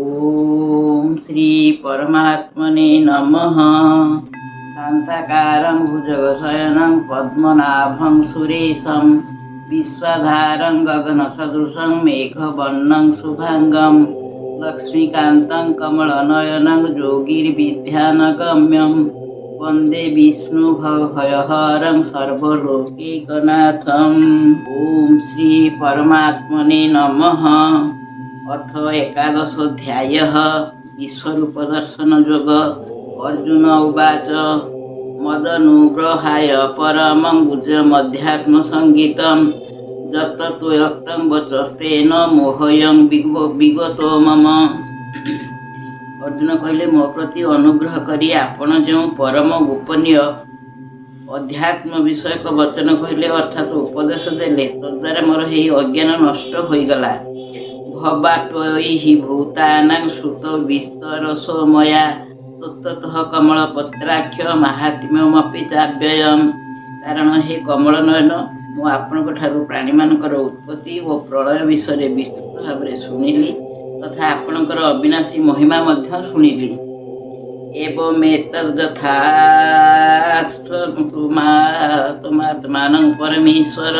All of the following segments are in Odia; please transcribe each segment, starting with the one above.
ॐ श्रीपरमात्मने नमः। शान्ताकारं भुजगशयनं पद्मनाभं सुरेशं विश्वाधारं गगनसदृशं मेघवर्णं शुभाङ्गं लक्ष्मीकान्तं कमलनयनं योगिर्विध्यानगम्यं वन्दे विष्णुभवभयहरं सर्वलोकैकनाथम्। ॐ श्रीपरमात्मने नमः। अथ एकादशोऽध्यायः, विश्वरूपदर्शनयोग। अर्जुन उवाच, मदनुग्रहाय परमं गुह्यमध्यात्मसङ्गितं यत्त्वयोक्तं वचस्तेन मोहोऽयं विगतो मम। ଅର୍ଜୁନ କହିଲେ, ମୋ ପ୍ରତି ଅନୁଗ୍ରହ କରି ଆପଣ ଯେଉଁ ପରମ ଗୋପନୀୟ ଅଧ୍ୟାତ୍ମ ବିଷୟକ ବଚନ କହିଲେ, ଅର୍ଥାତ୍ ଉପଦେଶ ଦେଲେ, ତଦ୍ୱାରା ମୋର ଏହି ଅଜ୍ଞାନ ନଷ୍ଟ ହୋଇଗଲା। ଭବାପ୍ୟୟ ହି ଭୂତାନାଂ ଶ୍ରୁତୋ ବିସ୍ତରଶୋ ମୟା ତତ୍ତ୍ୱତଃ କମଳପତ୍ରାକ୍ଷ ମାହାତ୍ମ୍ୟମପି ଚାବ୍ୟୟମ୍। କାରଣ ହେ କମଳ ନୟନ, ମୁଁ ଆପଣଙ୍କ ଠାରୁ ପ୍ରାଣୀମାନଙ୍କର ଉତ୍ପତ୍ତି ଓ ପ୍ରଳୟ ବିଷୟରେ ବିସ୍ତୃତ ଭାବରେ ଶୁଣିଲି ତଥା ଆପଣଙ୍କର ଅବିନାଶୀ ମହିମା ମଧ୍ୟ ଶୁଣିଲି। ଏବମେତଦ୍ୟଥାର୍ଥମାତ୍ମାନଂ ପରମେଶ୍ୱର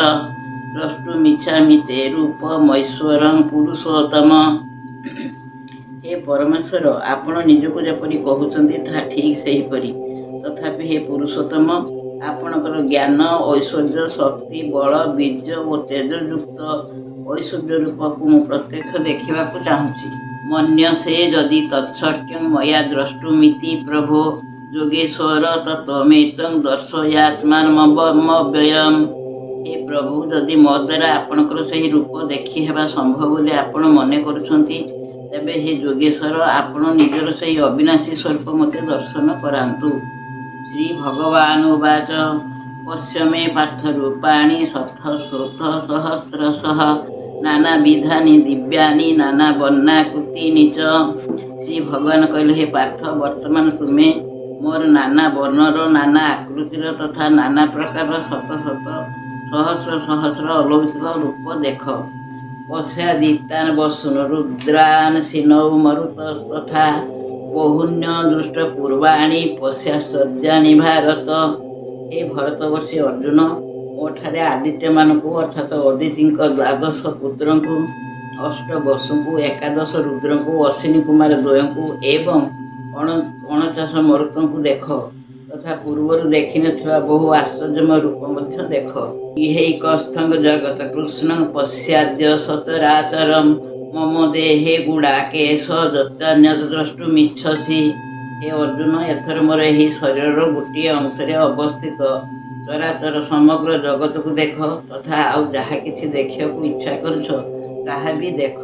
ଦ୍ରଷ୍ଟୁମିଚ୍ଛାମି ତେ ରୂପମୈଶ୍ୱରଂ ପୁରୁଷୋତ୍ତମ। ହେ ପରମେଶ୍ୱର, ଆପଣ ନିଜକୁ ଯେପରି କହୁଛନ୍ତି, ତାହା ଠିକ୍ ସେହିପରି। ତଥାପି ହେ ପୁରୁଷୋତ୍ତମ, ଆପଣଙ୍କର ଜ୍ଞାନ, ଐଶ୍ୱର୍ଯ୍ୟ, ଶକ୍ତି, ବଳ, ବୀର୍ଯ୍ୟ ଓ ତେଜଯୁକ୍ତ ଐଶ୍ୱର୍ଯ୍ୟ ରୂପକୁ ମୁଁ ପ୍ରତ୍ୟକ୍ଷ ଦେଖିବାକୁ ଚାହୁଁଛି। ମନ୍ୟସେ ଯଦି ତଚ୍ଛକ୍ୟଂ ମୟା ଦ୍ରଷ୍ଟୁମିତି ପ୍ରଭୋ ଯୋଗେଶ୍ୱର ତତୋ ମେ ତ୍ୱଂ ଦର୍ଶୟାତ୍ମାନମବ୍ୟୟम्। ହେ ପ୍ରଭୁ, ଯଦି ମୋ ଦ୍ୱାରା ଆପଣଙ୍କର ସେହି ରୂପ ଦେଖି ହେବା ସମ୍ଭବ ବୋଲି ଆପଣ ମନେ କରୁଛନ୍ତି, ତେବେ ହେ ଯୋଗେଶ୍ୱର, ଆପଣ ନିଜର ସେହି ଅବିନାଶୀ ସ୍ୱରୂପ ମୋତେ ଦର୍ଶନ କରାନ୍ତୁ। ଶ୍ରୀ ଭଗବାନ ଉବାଚ, ପଶ୍ୟ ମେ ପାର୍ଥ ରୂପାଣି ଶତଶୋଥ ସହସ୍ରଶଃ ନାନାବିଧାନି ଦିବ୍ୟାନି ନାନା ବର୍ଣ୍ଣାକୃତିନି ଚ। ଶ୍ରୀ ଭଗବାନ କହିଲେ, ହେ ପାର୍ଥ, ବର୍ତ୍ତମାନ ତୁମେ ମୋର ନାନା ବର୍ଣ୍ଣର, ନାନା ଆକୃତିର ତଥା ନାନା ପ୍ରକାରର ଶତ ଶତ, ସହସ୍ର ସହସ୍ର ଅଲୌକିକ ରୂପ ଦେଖ। ପଶ୍ୟାଦିତ୍ୟାନ୍ ବସୂନ୍ ରୁଦ୍ରାନ୍ ଅଶ୍ୱିନୌ ମରୁତସ୍ତଥା ବହୂନ୍ୟଦୃଷ୍ଟପୂର୍ବାଣୀ ପଶ୍ୟାଶ୍ଚର୍ଯ୍ୟାଣି ଭାରତ। ହେ ଭରତବର୍ଷୀ ଅର୍ଜୁନ, ମୋ ଠାରେ ଆଦିତ୍ୟମାନଙ୍କୁ, ଅର୍ଥାତ୍ ଅଦିତିଙ୍କ ଦ୍ୱାଦଶ ପୁତ୍ରଙ୍କୁ, ଅଷ୍ଟ ବସୁଙ୍କୁ, ଏକାଦଶ ରୁଦ୍ରଙ୍କୁ, ଅଶ୍ୱିନୀ କୁମାର ଦ୍ୱୟଙ୍କୁ ଏବଂ 49 ମରୁତଙ୍କୁ ଦେଖ ତଥା ପୂର୍ବରୁ ଦେଖିନଥିବା ବହୁ ଆଶ୍ଚର୍ଯ୍ୟମୟ ରୂପ ମଧ୍ୟ ଦେଖ। ଇହୈକସ୍ଥଂ ଜଗତ କୃତ୍ସ୍ନଂ ପଶ୍ୟାଦ୍ୟ ସଚରାଚରମ୍ ମମ ଦେହେ ଗୁଡ଼ାକେଶ ଯच्ଚାନ୍ୟଦ୍ ଦ୍ରଷ୍ଟୁମିଚ୍ଛସି। ହେ ଅର୍ଜୁନ, ଏଥର ମୋର ଏହି ଶରୀରର ଗୋଟିଏ ଅଂଶରେ ଅବସ୍ଥିତ ଚରାଚର ସମଗ୍ର ଜଗତକୁ ଦେଖ ତଥା ଆଉ ଯାହା କିଛି ଦେଖିବାକୁ ଇଚ୍ଛା କରୁଛ, ତାହା ବି ଦେଖ।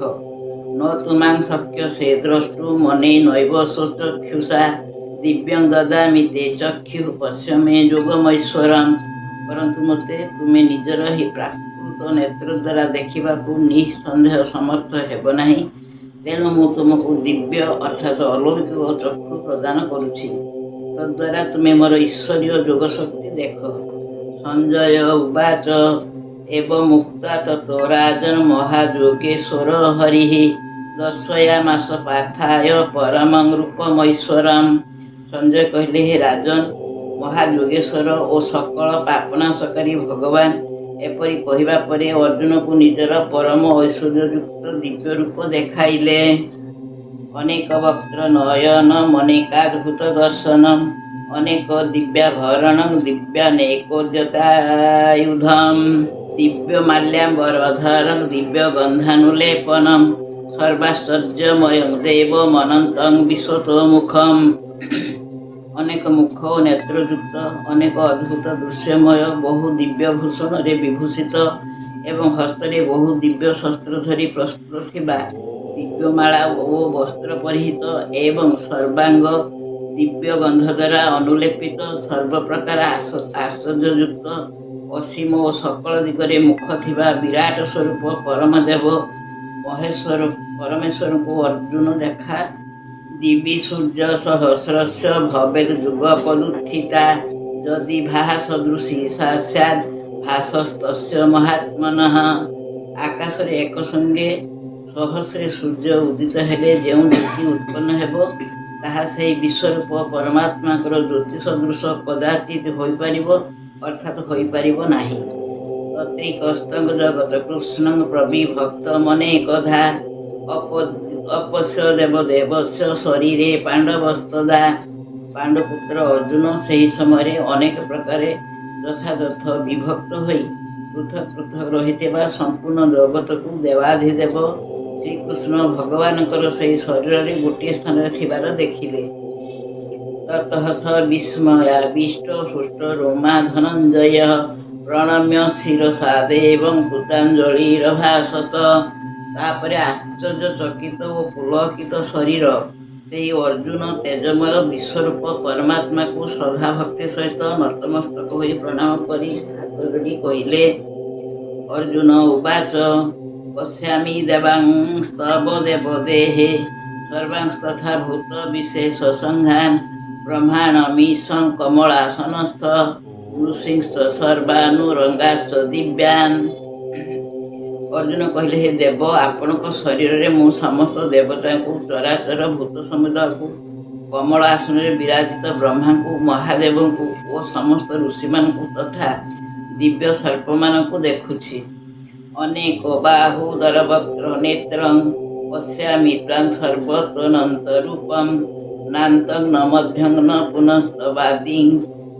ନ ତୁ ମାଂ ଶକ୍ୟସେ ଦ୍ରଷ୍ଟୁମନେନୈବ ସ୍ୱଚକ୍ଷୁଷା ଦିବ୍ୟଂ ଦଦାମି ତେ ଚକ୍ଷୁଃ ପଶ୍ୟ ମେ ଯୋଗମୈଶ୍ୱରମ୍। ପରନ୍ତୁ ମୋତେ ତୁମେ ନିଜର ଏହି ପ୍ରାକୃତ ନେତ୍ର ଦ୍ୱାରା ଦେଖିବାକୁ ନିଃସନ୍ଦେହ ସମର୍ଥ ହେବ ନାହିଁ। ତେଣୁ ମୁଁ ତୁମକୁ ଦିବ୍ୟ, ଅର୍ଥାତ୍ ଅଲୌକିକ ଚକ୍ଷୁ ପ୍ରଦାନ କରୁଛି। ତଦ୍ୱାରା ତୁମେ ମୋର ଈଶ୍ୱରୀୟ ଯୋଗଶକ୍ତି ଦେଖ। ସଞ୍ଜୟ ଉବାଚ, ଏବମୁକ୍ତ୍ୱା ତତୋ ରାଜନ୍ ମହାଯୋଗେଶ୍ୱର ହରିଃ ଦର୍ଶୟାମାସ ପାର୍ଥାୟ ପରମଂ ରୂପମୈଶ୍ୱରମ୍। ସଞ୍ଜୟ କହିଲେ, ହେ ରାଜନ, ମହାଯୋଗେଶ୍ୱର ଓ ସକଳ ପାପନାଶକାରୀ ଭଗବାନ ଏପରି କହିବା ପରେ ଅର୍ଜୁନକୁ ନିଜର ପରମ ଐଶ୍ୱର୍ଯ୍ୟଯୁକ୍ତ ଦିବ୍ୟ ରୂପ ଦେଖାଇଲେ। ଅନେକ ବକ୍ତ୍ର ନୟନମନେକାଦ୍ଭୁତ ଦର୍ଶନମ୍ ଅନେକ ଦିବ୍ୟାଭରଣଂ ଦିବ୍ୟାନେକୋଦ୍ୟତାୟୁଧମ୍ ଦିବ୍ୟମାଲ୍ୟାମ୍ବରଧରଂ ଦିବ୍ୟଗନ୍ଧାନୁଲେପନମ୍ ସର୍ବାଶ୍ଚର୍ଯ୍ୟମୟଂ ଦେବମନନ୍ତଂ ବିଶ୍ୱତୋମୁଖମ୍। ଅନେକ ମୁଖ ଓ ନେତ୍ରଯୁକ୍ତ, ଅନେକ ଅଦ୍ଭୁତ ଦୃଶ୍ୟମୟ, ବହୁ ଦିବ୍ୟ ଭୂଷଣରେ ବିଭୂଷିତ ଏବଂ ହସ୍ତରେ ବହୁ ଦିବ୍ୟ ଶସ୍ତ୍ର ଧରି ପ୍ରସ୍ତୁତ ଥିବା, ଦିବ୍ୟମାଳା ଓ ବସ୍ତ୍ର ପରିହିତ ଏବଂ ସର୍ବାଙ୍ଗ ଦିବ୍ୟ ଗନ୍ଧ ଦ୍ୱାରା ଅନୁଲେପିତ, ସର୍ବପ୍ରକାର ଆଶ୍ଚର୍ଯ୍ୟଯୁକ୍ତ, ଅସୀମ ଓ ସକଳ ଦିଗରେ ମୁଖ ଥିବା ବିରାଟ ସ୍ୱରୂପ ପରମଦେବ ମହେଶ୍ୱର ପରମେଶ୍ୱରଙ୍କୁ ଅର୍ଜୁନ ଦେଖା। ଦିବି ସୂର୍ଯ୍ୟ ସହସ୍ରସ୍ୟ ଭବେଦ୍ ଯୁଗପଦୁତ୍ଥିତା ଯଦି ଭାଃ ସଦୃଶୀ ସା ସ୍ୟାଦ୍ ଭାସସ୍ତସ୍ୟ ମହାତ୍ମନଃ। ଆକାଶରେ ଏକ ସଙ୍ଗେ ସହସ୍ରେ ସୂର୍ଯ୍ୟ ଉଦିତ ହେଲେ ଯେଉଁ ଜ୍ୟୋତି ଉତ୍ପନ୍ନ ହେବ, ତାହା ସେହି ବିଶ୍ୱରୂପ ପରମାତ୍ମାଙ୍କର ଜ୍ୟୋତି ସଦୃଶ କଦାଚିତ୍ ହୋଇପାରିବ, ଅର୍ଥାତ୍ ହୋଇପାରିବ ନାହିଁ। ତଥୈକସ୍ତଂ ଜଗତ କୃତ୍ସ୍ନଂ ପ୍ରବିଭକ୍ତମନେକଧା ଅପଶ୍ୟ ଦେବଦେବସ୍ୟ ଶରୀରେ ପାଣ୍ଡବସ୍ତଦା। ପାଣ୍ଡୁପୁତ୍ର ଅର୍ଜୁନ ସେହି ସମୟରେ ଅନେକ ପ୍ରକାରେ ଯଥାଯଥ ବିଭକ୍ତ ହୋଇ ପୃଥକ୍ ପୃଥକ୍ ରହିଥିବା ସମ୍ପୂର୍ଣ୍ଣ ଜଗତକୁ ଦେବାଧିଦେବ ଶ୍ରୀକୃଷ୍ଣ ଭଗବାନଙ୍କର ସେହି ଶରୀରରେ ଗୋଟିଏ ସ୍ଥାନରେ ଥିବାର ଦେଖିଲେ। ତତଃ ସ ବିସ୍ମୟାବିଷ୍ଟ ହୃଷ୍ଟ ରୋମା ଧନଞ୍ଜୟ ପ୍ରଣମ୍ୟ ଶିରସା ଦେବଂ କୃତାଞ୍ଜଳିରଭାଷତ। ତାପରେ ଆଶ୍ଚର୍ଯ୍ୟଚକିତ ଓ ପୁଲକିତ ଶରୀର ସେହି ଅର୍ଜୁନ ତେଜମୟ ବିଶ୍ୱରୂପ ପରମାତ୍ମାକୁ ଶ୍ରଦ୍ଧା ଭକ୍ତି ସହିତ ନତମସ୍ତକ ହୋଇ ପ୍ରଣାମ କରି ହାତ ଯୋଡ଼ି କହିଲେ, ଅର୍ଜୁନ ଉବାଚ, ପଶ୍ୟାମି ଦେବାଂସ୍ତବ ଦେବଦେହେ ସର୍ବାଂସ୍ତଥା ଭୂତ ବିଶେଷ ସଂଘାନ୍ ବ୍ରହ୍ମାଣମୀଶଂ କମଳାସନସ୍ଥ ଋଷୀଂଶ୍ଚ ସର୍ବାନୁରଙ୍ଗାଶ୍ଚ ଦିବ୍ୟାନ୍। ଅର୍ଜୁନ କହିଲେ, ହେ ଦେବ, ଆପଣଙ୍କ ଶରୀରରେ ମୁଁ ସମସ୍ତ ଦେବତାଙ୍କୁ, ଚରାଚର ଭୂତ ସମୁଦାୟକୁ, କମଳ ଆସନରେ ବିରାଜିତ ବ୍ରହ୍ମାଙ୍କୁ, ମହାଦେବଙ୍କୁ ଓ ସମସ୍ତ ଋଷିମାନଙ୍କୁ ତଥା ଦିବ୍ୟ ସର୍ପମାନଙ୍କୁ ଦେଖୁଛି। ଅନେକ ବାହୁଦରବକ୍ତ୍ର ନେତ୍ରଂ ପଶ୍ୟାମି ତ୍ୱାଂ ସର୍ବତୋऽନନ୍ତ ରୂପଂ ନାନ୍ତଂ ନ ମଧ୍ୟଂ ନ ପୁନସ୍ତବାଦିଂ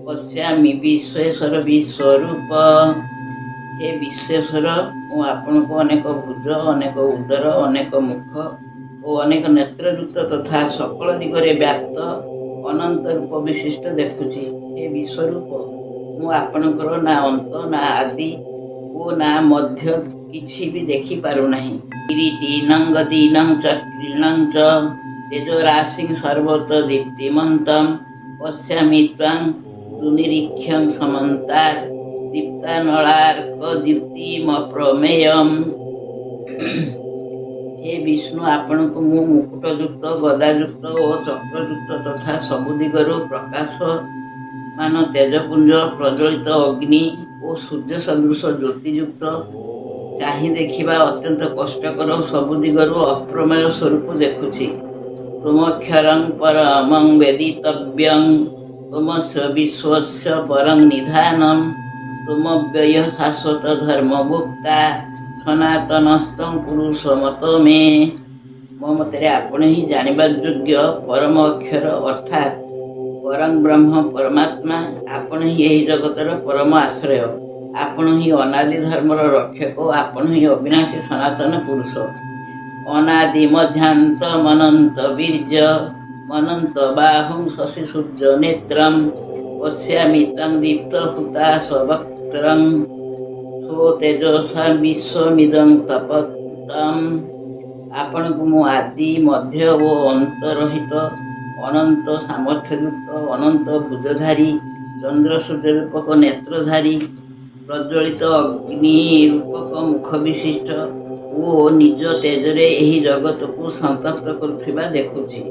ପଶ୍ୟାମି ବିଶ୍ୱେଶ୍ୱର ବିଶ୍ୱରୂପ। ହେ ବିଶ୍ୱେଶ୍ୱର, ମୁଁ ଆପଣଙ୍କୁ ଅନେକ ଭୁଜ, ଅନେକ ଉଦର, ଅନେକ ମୁଖ ଓ ଅନେକ ନେତ୍ରଯୁକ୍ତ ତଥା ସକଳ ଦିଗରେ ବ୍ୟାପ୍ତ ଅନନ୍ତ ରୂପ ବିଶିଷ୍ଟ ଦେଖୁଛି। ହେ ବିଶ୍ୱରୂପ, ମୁଁ ଆପଣଙ୍କର ନା ଅନ୍ତ, ନା ଆଦି ଓ ନା ମଧ୍ୟ କିଛି ବି ଦେଖିପାରୁନାହିଁ। କିରୀଟିନଂ ଗଦିନଂ ଚକ୍ରିଣଂ ଚ ତେଜୋରାଶିଂ ସର୍ବତ ଦୀପ୍ତିମନ୍ତଂ ପଶ୍ୟାମି ତ୍ୱାଂ ଦୁନିରୀକ୍ଷ୍ୟଂ ସମନ୍ତାତ୍ ଦୀପ୍ତାନଳାର୍କ ଦ୍ୟୁତିମପ୍ରମେୟମ୍। ହେ ବିଷ୍ଣୁ, ଆପଣଙ୍କୁ ମୁଁ ମୁକୁଟଯୁକ୍ତ, ଗଦାଯୁକ୍ତ ଓ ଚକ୍ରଯୁକ୍ତ ତଥା ସବୁ ଦିଗରୁ ପ୍ରକାଶମାନ ତେଜପୁଞ୍ଜ, ପ୍ରଜ୍ୱଳିତ ଅଗ୍ନି ଓ ସୂର୍ଯ୍ୟ ସଦୃଶ ଜ୍ୟୋତିଯୁକ୍ତ, ଚାହିଁ ଦେଖିବା ଅତ୍ୟନ୍ତ କଷ୍ଟକର, ସବୁ ଦିଗରୁ ଅପ୍ରମେୟ ସ୍ୱରୂପ ଦେଖୁଛି। ତ୍ୱମକ୍ଷରଂ ପରମଂ ବେଦିତବ୍ୟଂ ତ୍ୱମସ୍ୟ ବିଶ୍ୱସ୍ୟ ପରଂ ନିଧାନಂ ତ୍ୱମବ୍ୟୟଃ ଶାଶ୍ୱତ ଧର୍ମଭୋକ୍ତା ସନାତନସ୍ତ୍ୱଂ ପୁରୁଷ ମତୋ ମେ। ମୋ ମତରେ ଆପଣ ହିଁ ଜାଣିବା ଯୋଗ୍ୟ ପରମ ଅକ୍ଷର, ଅର୍ଥାତ୍ ପରଂ ବ୍ରହ୍ମ ପରମାତ୍ମା। ଆପଣ ହିଁ ଏହି ଜଗତର ପରମ ଆଶ୍ରୟ। ଆପଣ ହିଁ ଅନାଦି ଧର୍ମର ରକ୍ଷକ। ଆପଣ ହିଁ ଅବିନାଶୀ ସନାତନ ପୁରୁଷ। ଅନାଦି ମଧ୍ୟାନ୍ତ ଅନନ୍ତ ବୀର୍ଯ୍ୟ ଅନନ୍ତ ବାହୁଂ ଶଶି ସୂର୍ଯ୍ୟ ନେତ୍ରಂ ପଶ୍ୟାମି ତ୍ୱାଂ ଦୀପ୍ତ ହୁତାଶ ବକ୍ତ୍ରଂ ସ୍ୱତେଜସା ବିଶ୍ୱମିଦଂ ତପତମ୍। ଆପଣଙ୍କୁ ମୁଁ ଆଦି, ମଧ୍ୟ ଓ ଅନ୍ତରହିତ, ଅନନ୍ତ ସାମର୍ଥ୍ୟଯୁକ୍ତ, ଅନନ୍ତ ଭୁଜଧାରୀ, ଚନ୍ଦ୍ର ସୂର୍ଯ୍ୟ ରୂପକ ନେତ୍ରଧାରୀ, ପ୍ରଜ୍ୱଳିତ ଅଗ୍ନି ରୂପକ ମୁଖ ବିଶିଷ୍ଟ ଓ ନିଜ ତେଜରେ ଏହି ଜଗତକୁ ସନ୍ତପ୍ତ କରୁଥିବା ଦେଖୁଛି।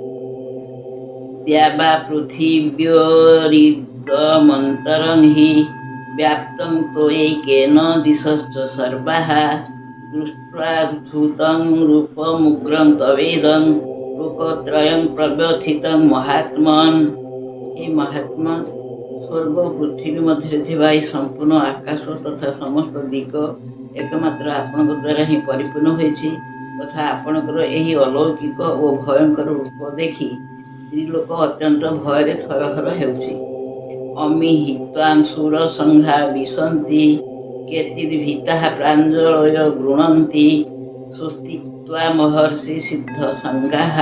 ଦ୍ୟାବା ପୃଥିବ୍ୟୋରିଦମନ୍ତରଂ ହି ବ୍ୟାପ୍ତଂ ତ୍ୱୟୈକେନ ଦିଶଶ୍ଚ ସର୍ବାଃ ଦୃଷ୍ଟ୍ୱାଦ୍ଭୁତଂ ରୂପମୁଗ୍ରଂ ତବେଦଂ ଲୋକତ୍ରୟଂ ପ୍ରବ୍ୟଥିତଂ ମହାତ୍ମନ୍। ହେ ମହାତ୍ମା, ସ୍ୱର୍ଗ ଓ ପୃଥିବୀ ମଧ୍ୟରେ ଥିବା ଏହି ସମ୍ପୂର୍ଣ୍ଣ ଆକାଶ ତଥା ସମସ୍ତ ଦିଗ ଏକମାତ୍ର ଆପଣଙ୍କ ଦ୍ୱାରା ହିଁ ପରିପୂର୍ଣ୍ଣ ହୋଇଛି ତଥା ଆପଣଙ୍କର ଏହି ଅଲୌକିକ ଓ ଭୟଙ୍କର ରୂପ ଦେଖି ତ୍ରିଲୋକ ଅତ୍ୟନ୍ତ ଭୟରେ ଥରହର ହେଉଛି। ଅମୀହି ତ୍ୱାଂ ସୁରସଂଘା ବିଶନ୍ତି କେଚିଦ୍ ଭୀତାଃ ପ୍ରାଞ୍ଜଳୟ ଗୃଣନ୍ତି ସ୍ୱସ୍ତି ତ୍ୱା ମହର୍ଷି ସିଦ୍ଧ ସଂଘାଃ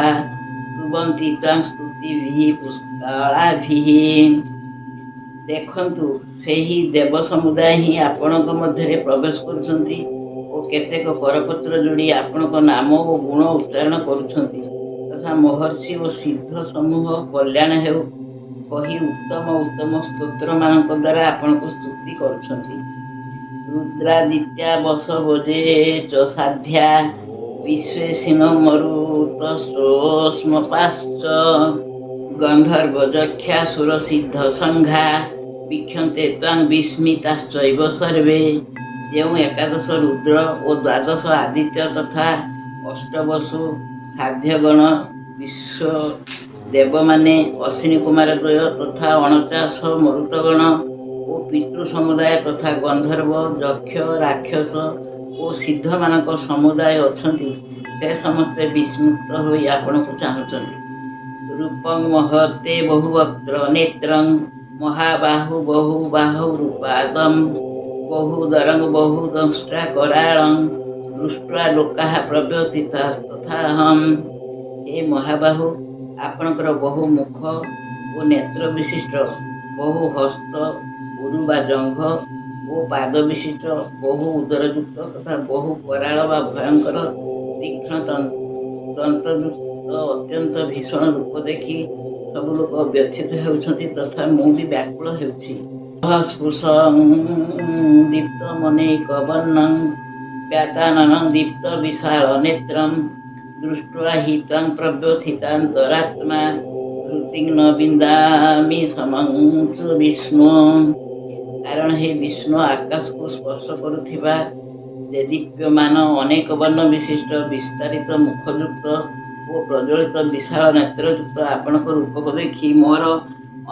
ସ୍ତୁବନ୍ତି ତ୍ୱାଂ ସ୍ତୁତିଭିଃ ପୁଷ୍କଳାଭିଃ। ଦେଖନ୍ତୁ, ସେହି ଦେବ ସମୁଦାୟ ହିଁ ଆପଣଙ୍କ ମଧ୍ୟରେ ପ୍ରବେଶ କରୁଛନ୍ତି ଓ କେତେକ କରପତ୍ର ଯୋଡ଼ି ଆପଣଙ୍କ ନାମ ଓ ଗୁଣ ଉଚ୍ଚାରଣ କରୁଛନ୍ତି ତଥା ମହର୍ଷି ଓ ସିଦ୍ଧ ସମୂହ କଲ୍ୟାଣ ହେଉ କହି ଉତ୍ତମ ଉତ୍ତମ ସ୍ତୋତ୍ରମାନଙ୍କ ଦ୍ୱାରା ଆପଣଙ୍କୁ ସ୍ତୁତି କରୁଛନ୍ତି। ରୁଦ୍ରାଦିତ୍ୟା ବସବୋ ଯେ ଚ ସାଧ୍ୟା ବିଶ୍ୱେସିନୋ ମରୁତସ୍ତ୍ୱସ୍ମପାଶ୍ଚ ଗନ୍ଧର୍ବ ଯକ୍ଷା ସୁରସିଦ୍ଧ ସଂଘା ବୀକ୍ଷନ୍ତେ ତ୍ୱାଂ ବିସ୍ମିତାଶ୍ଚୈବ ସର୍ବେ। ଯେଉଁ ଏକାଦଶ ରୁଦ୍ର ଓ ଦ୍ୱାଦଶ ଆଦିତ୍ୟ ତଥା ଅଷ୍ଟବସୁ, ସାଧ୍ୟଗଣ, ବିଶ୍ୱ ଦେବମାନେ, ଅଶ୍ୱିନୀ କୁମାର ଦ୍ୱୟ ତଥା 49 ମରୁତଗଣ ଓ ପିତୃ ସମୁଦାୟ ତଥା ଗନ୍ଧର୍ବ, ଯକ୍ଷ, ରାକ୍ଷସ ଓ ସିଦ୍ଧମାନଙ୍କ ସମୁଦାୟ ଅଛନ୍ତି, ସେ ସମସ୍ତେ ବିସ୍ମିତ ହୋଇ ଆପଣଙ୍କୁ ଚାହୁଁଛନ୍ତି। ରୂପଂ ମହତେ ବହୁବକ୍ତ୍ର ନେତ୍ରଂ ମହାବାହୁ ବହୁ ବାହୁ ରୂପାଦಂ ବହୁଦରଂ ବହୁଦଂଷ୍ଟ୍ରା କରାଳଂ ଦୃଷ୍ଟ୍ୱା ଲୋକାଃ ପ୍ରବ୍ୟଥିତାସ୍ତଥାହମ୍। ହେ ମହାବାହୁ, ଆପଣଙ୍କର ବହୁ ମୁଖ ଓ ନେତ୍ର ବିଶିଷ୍ଟ, ବହୁ ହସ୍ତ, ଉରୁ ବା ଜଙ୍ଘ ଓ ପାଦ ବିଶିଷ୍ଟ, ବହୁ ଉଦରଯୁକ୍ତ ତଥା ବହୁ କରାଳ ବା ଭୟଙ୍କର ତୀକ୍ଷ୍ଣ ଦନ୍ତଯୁକ୍ତ ଅତ୍ୟନ୍ତ ଭୀଷଣ ରୂପ ଦେଖି ସବୁ ଲୋକ ବ୍ୟଥିତ ହେଉଛନ୍ତି ତଥା ମୁଁ ବି ବ୍ୟାକୁଳ ହେଉଛି। ସ୍ପୃଶଂ ଦୀପ୍ତମନେକବର୍ଣ୍ଣଂ ବ୍ୟାତାନନଂ ଦୀପ୍ତ ବିଶାଳ ନେତ୍ରಂ ଦୃଷ୍ଟ୍ୱା ହି ତ୍ୱାଂ ପ୍ରବ୍ୟଥିତାନ୍ତରାତ୍ମା ଧୃତିଂ ନ ବିନ୍ଦାମି ସମଂ ଚ ବିଷ୍ଣୁ। କାରଣ ହେ ବିଷ୍ଣୁ, ଆକାଶକୁ ସ୍ପର୍ଶ କରୁଥିବା ଦେଦୀପ୍ୟମାନ ଅନେକ ବର୍ଣ୍ଣ ବିଶିଷ୍ଟ ବିସ୍ତାରିତ ମୁଖଯୁକ୍ତ ଓ ପ୍ରଜ୍ୱଳିତ ବିଶାଳ ନେତ୍ରଯୁକ୍ତ ଆପଣଙ୍କ ରୂପକୁ ଦେଖି ମୋର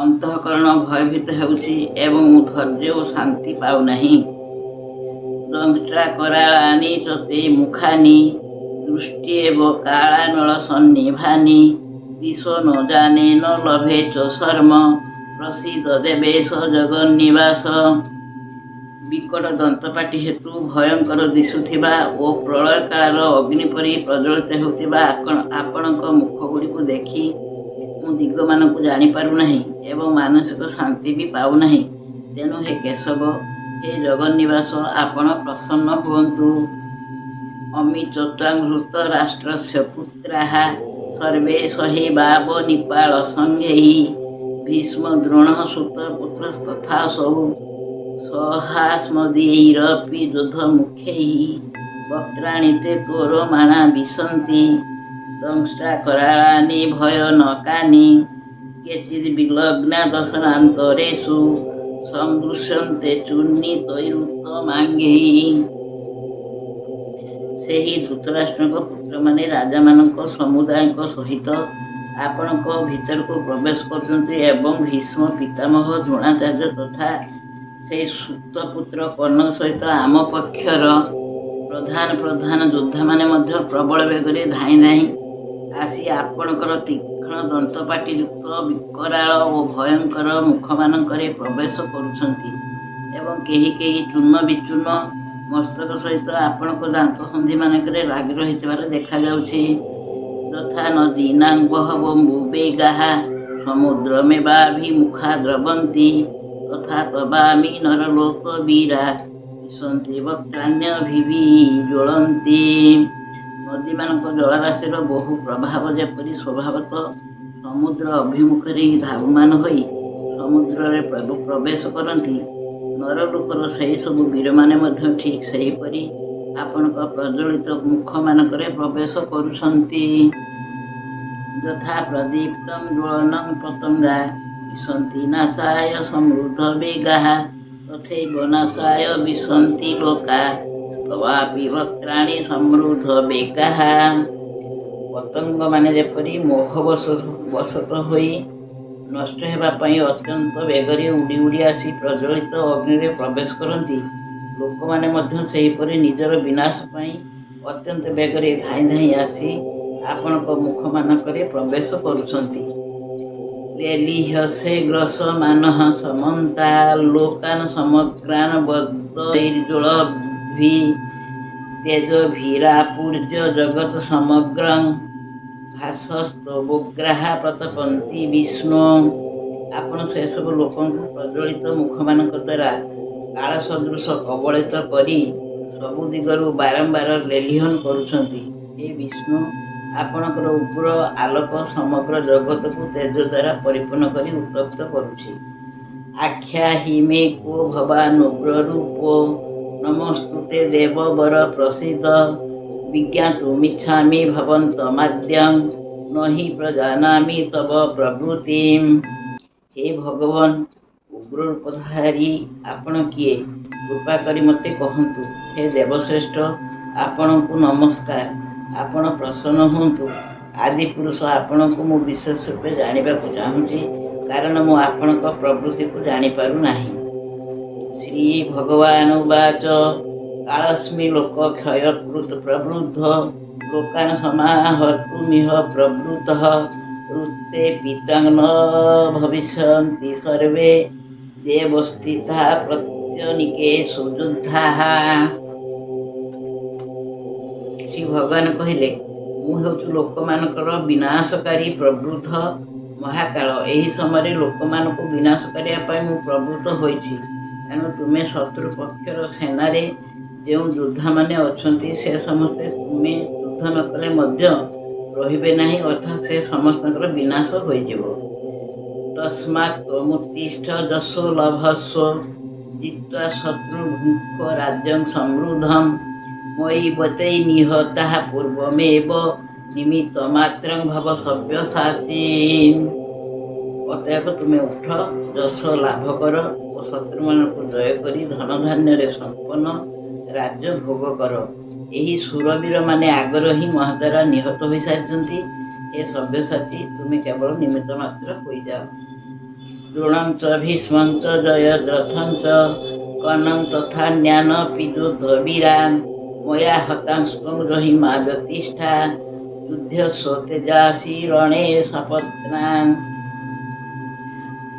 ଅନ୍ତଃକରଣ ଭୟଭୀତ ହେଉଛି ଏବଂ ମୁଁ ଧୈର୍ଯ୍ୟ ଓ ଶାନ୍ତି ପାଉନାହିଁ। ଦଂଷ୍ଟ୍ରା କରାଳାନି ଚ ତେ ମୁଖାନି ଦୃଷ୍ଟ୍ୟେବ କାଳାନଳ ସନ୍ନିଭାନି ଦିଶୋ ନ ଜାନେ ନ ଲଭେ ଚ ଶର୍ମ ପ୍ରସୀଦ ଦେବେଶ ଜଗନ୍ନିବାସ। ବିକଟ ଦନ୍ତପାଟି ହେତୁ ଭୟଙ୍କର ଦିଶୁଥିବା ଓ ପ୍ରଳୟ କାଳର ଅଗ୍ନି ପରି ପ୍ରଜ୍ୱଳିତ ହେଉଥିବା ଆପଣଙ୍କ ମୁଖଗୁଡ଼ିକୁ ଦେଖି ମୁଁ ଦିଗମାନଙ୍କୁ ଜାଣିପାରୁନାହିଁ ଏବଂ ମାନସିକ ଶାନ୍ତି ବି ପାଉନାହିଁ। ତେଣୁ ହେ କେଶବ, ହେ ଜଗନ୍ନିବାସ, ଆପଣ ପ୍ରସନ୍ନ ହୁଅନ୍ତୁ। ଅମି ଚ ତ୍ୱାଂ ଧୃତରାଷ୍ଟ୍ରସ୍ୟ ପୁତ୍ରାଃ ସର୍ବେ ସହୈବାବନିପାଳ ସଂଘୈଃ ଭୀଷ୍ମ ଦ୍ରୋଣଃ ସୁତପୁତ୍ରସ୍ତଥାସौ ସହାସ୍ମଦୀୟୈରପି ଯୋଦ୍ଧମୁଖ୍ୟୈଃ ବକ୍ତ୍ରାଣି ତେ ତ୍ୱରମାଣା ବିଶନ୍ତି ଦଂଷ୍ଟ୍ରା କରାଳାନି ଭୟନକାନି କେଚିଦ୍ ବିଲଗ୍ନା ଦଶନାନ୍ତରେଷୁ ସଂଦୃଶ୍ୟନ୍ତେ ଚୂର୍ଣ୍ଣିତୈରୁତ୍ତମାଙ୍ଗୈଃ। ସେହି ଧୃତରାଷ୍ଟ୍ରଙ୍କ ପୁତ୍ରମାନେ ରାଜାମାନଙ୍କ ସମୁଦାୟଙ୍କ ସହିତ ଆପଣଙ୍କ ଭିତରକୁ ପ୍ରବେଶ କରୁଛନ୍ତି ଏବଂ ଭୀଷ୍ମ ପିତାମହ, ଦ୍ରୋଣାଚାର୍ଯ୍ୟ ତଥା ସେହି ସୁତପୁତ୍ର କର୍ଣ୍ଣ ସହିତ ଆମ ପକ୍ଷର ପ୍ରଧାନ ପ୍ରଧାନ ଯୋଦ୍ଧାମାନେ ମଧ୍ୟ ପ୍ରବଳ ବେଗରେ ଧାଇଁ ଧାଇଁ ଆସି ଆପଣଙ୍କର ତୀକ୍ଷ୍ଣ ଦନ୍ତପାଟିଯୁକ୍ତ ବିକରାଳ ଓ ଭୟଙ୍କର ମୁଖମାନଙ୍କରେ ପ୍ରବେଶ କରୁଛନ୍ତି ଏବଂ କେହି କେହି ଚୂର୍ଣ୍ଣ ବିଚୂର୍ଣ୍ଣ ମସ୍ତକ ସହିତ ଆପଣଙ୍କ ଦାନ୍ତ ସନ୍ଧିମାନଙ୍କରେ ଲାଗି ରହିଥିବାର ଦେଖାଯାଉଛି। ଯଥା ନଦୀନାଂ ବହବୋମ୍ବୁବେଗାଃ ସମୁଦ୍ରମେବାଭିମୁଖା ଦ୍ରବନ୍ତି ତଥା ତବାମି ନରଲୋକବୀରା ବିଶନ୍ତି ବକ୍ତ୍ରାଣ୍ୟଭିବିଜ୍ୱଳନ୍ତି। ନଦୀମାନଙ୍କ ଜଳରାଶିର ବହୁ ପ୍ରଭାବ ଯେପରି ସ୍ୱଭାବତଃ ସମୁଦ୍ର ଅଭିମୁଖରେ ହିଁ ଧାବମାନ ହୋଇ ସମୁଦ୍ରରେ ପ୍ରବେଶ କରନ୍ତି, ନରଲୋକର ସେହି ସବୁ ବୀରମାନେ ମଧ୍ୟ ଠିକ୍ ସେହିପରି ଆପଣଙ୍କ ପ୍ରଜ୍ୱଳିତ ମୁଖମାନଙ୍କରେ ପ୍ରବେଶ କରୁଛନ୍ତି। ଯଥା ପ୍ରଦୀପ୍ତଂ ଜ୍ୱଳନଂ ପତଙ୍ଗା ବିଶନ୍ତି ନାଶାୟ ସମୃଦ୍ଧ ବେଗାଃ ତଥୈବ ନାଶାୟ ବିଶନ୍ତି ଲୋକା ସ୍ତବାପି ବକ୍ତ୍ରାଣି ସମୃଦ୍ଧ ବେଗାଃ। ପତଙ୍ଗମାନେ ଯେପରି ମୋହବଶତ ହୋଇ ନଷ୍ଟ ହେବା ପାଇଁ ଅତ୍ୟନ୍ତ ବେଗରେ ଉଡ଼ି ଉଡ଼ି ଆସି ପ୍ରଜ୍ୱଳିତ ଅଗ୍ନିରେ ପ୍ରବେଶ କରନ୍ତି, ଲୋକମାନେ ମଧ୍ୟ ସେହିପରି ନିଜର ବିନାଶ ପାଇଁ ଅତ୍ୟନ୍ତ ବେଗରେ ଧାଇଁ ଧାଇଁ ଆସି ଆପଣଙ୍କ ମୁଖମାନଙ୍କରେ ପ୍ରବେଶ କରୁଛନ୍ତି। ଲେଲିହ୍ୟସେ ଗ୍ରସମାନଃ ସମନ୍ତା ଲୋକାନ୍ ସମଗ୍ରାନ୍ ବଦୈର୍ଜ୍ୱଳଦ୍ଭିଃ ତେଜୋଭିରାପୂର୍ଯ୍ୟ ଜଗତ୍ ସମଗ୍ରଂ ଭାସସ୍ତବୋଗ୍ରାଃ ପ୍ରତପନ୍ତି ବିଷ୍ଣୁ। ଆପଣ ସେସବୁ ଲୋକଙ୍କୁ ପ୍ରଜ୍ୱଳିତ ମୁଖମାନଙ୍କ ଦ୍ୱାରା କାଳ ସଦୃଶ କବଳିତ କରି ସବୁ ଦିଗରୁ ବାରମ୍ବାର ଲେଲିହନ କରୁଛନ୍ତି। ହେ ବିଷ୍ଣୁ, ଆପଣଙ୍କର ଉଗ୍ର ଆଲୋକ ସମଗ୍ର ଜଗତକୁ ତେଜ ଦ୍ୱାରା ପରିପୂର୍ଣ୍ଣ କରି ଉତ୍ତପ୍ତ କରୁଛି। ଆଖ୍ୟାହି ମେ କୋ ଭବାନୁଗ୍ର ରୂପ ନମସ୍ତୁତେ ଦେବବର ପ୍ରସୀଦ ବିଜ୍ଞାତୁମିଚ୍ଛାମି ଭବନ୍ତମାଦ୍ୟଂ ନହି ପ୍ରଜାନାମି ତବ ପ୍ରବୃତ୍ତିମ୍। ହେ ଭଗବାନ, ଉଗ୍ର ରୂପଧାରୀ ଆପଣ କିଏ? କୃପା କରି ମୋତେ କହନ୍ତୁ। ହେ ଦେବଶ୍ରେଷ୍ଠ, ଆପଣଙ୍କୁ ନମସ୍କାର। ଆପଣ ପ୍ରସନ୍ନ ହୁଅନ୍ତୁ। ଆଦିପୁରୁଷ ଆପଣଙ୍କୁ ମୁଁ ବିଶେଷ ରୂପେ ଜାଣିବାକୁ ଚାହୁଁଛି, କାରଣ ମୁଁ ଆପଣଙ୍କ ପ୍ରବୃତ୍ତିକୁ ଜାଣିପାରୁନାହିଁ। ଶ୍ରୀ ଭଗବାନ ଉବାଚ କାଳସ୍ମି ଲୋକ କ୍ଷୟକୃତ ପ୍ରବୃଦ୍ଧ ଲୋକାନ ସମାହର୍ତ୍ତୁମିହ ପ୍ରବୃତ୍ତଃ ଋତେ ପିତାଂ ନ ଭବିଷ୍ୟନ୍ତି ସର୍ବେ ଦେବସ୍ଥିତା ପ୍ରତ୍ୟନିକେଷୁ ଯୋଦ୍ଧାଃ। ଶ୍ରୀ ଭଗବାନ କହିଲେ, ମୁଁ ହେଉଛି ଲୋକମାନଙ୍କର ବିନାଶକାରୀ ପ୍ରବୃଦ୍ଧ ମହାକାଳ। ଏହି ସମୟରେ ଲୋକମାନଙ୍କୁ ବିନାଶ କରିବା ପାଇଁ ମୁଁ ପ୍ରବୃତ୍ତ ହୋଇଛି। ତେଣୁ ତୁମେ ଶତ୍ରୁ ପକ୍ଷର ସେନାରେ ଯେଉଁ ଯୋଦ୍ଧାମାନେ ଅଛନ୍ତି, ସେ ସମସ୍ତେ ତୁମେ ଯୁଦ୍ଧ ନ କଲେ ମଧ୍ୟ ରହିବେ ନାହିଁ, ଅର୍ଥାତ୍ ସେ ସମସ୍ତଙ୍କର ବିନାଶ ହୋଇଯିବ। ତସ୍ମାତ୍ ତ୍ୱମୁତ୍ତିଷ୍ଠ ଯଶୋ ଲଭସ୍ୱ ଜିତ୍ୱା ଶତ୍ରୁଭୁଙ୍କ୍ଷ୍ୱ ରାଜ୍ୟଂ ସମୃଦ୍ଧಂ ମୟି ବତୈ ନିହତାଃ ପୂର୍ବମେବ ନିମିତ୍ତମାତ୍ରଂ ଭବ ସବ୍ୟସାଚୀନ୍। ଅତଏବ ତୁମେ ଉଠ, ଯଶ ଲାଭ କର ଓ ଶତ୍ରୁମାନଙ୍କୁ ଜୟ କରି ଧନଧାନ୍ୟରେ ସମ୍ପନ୍ନ ରାଜ୍ୟ ଭୋଗ କର। ଏହି ଶୂରବୀରମାନେ ଆଗରୁ ହିଁ ମହାଦ୍ୱାରା ନିହତ ହୋଇସାରିଛନ୍ତି। ହେ ସବ୍ୟସାଚୀ, ତୁମେ କେବଳ ନିମିତ୍ତ ମାତ୍ର ହୋଇଯାଅ। ଦ୍ରୋଣଂ ଚ ଭୀଷ୍ମଂ ଚ ଜୟଦ୍ରଥଂ ଚ କର୍ଣ୍ଣଂ ତଥାନ୍ୟାନପି ଯୋଦ୍ଧବୀରାନ୍ ମୟା ହତାଂସ୍ତ୍ୱଂ ଜହି ମା ବ୍ୟତିଷ୍ଠା ଯୁଧ୍ୟସ୍ୱ ତେଜାସୀ ରଣେ ସପତ୍ନାନ୍।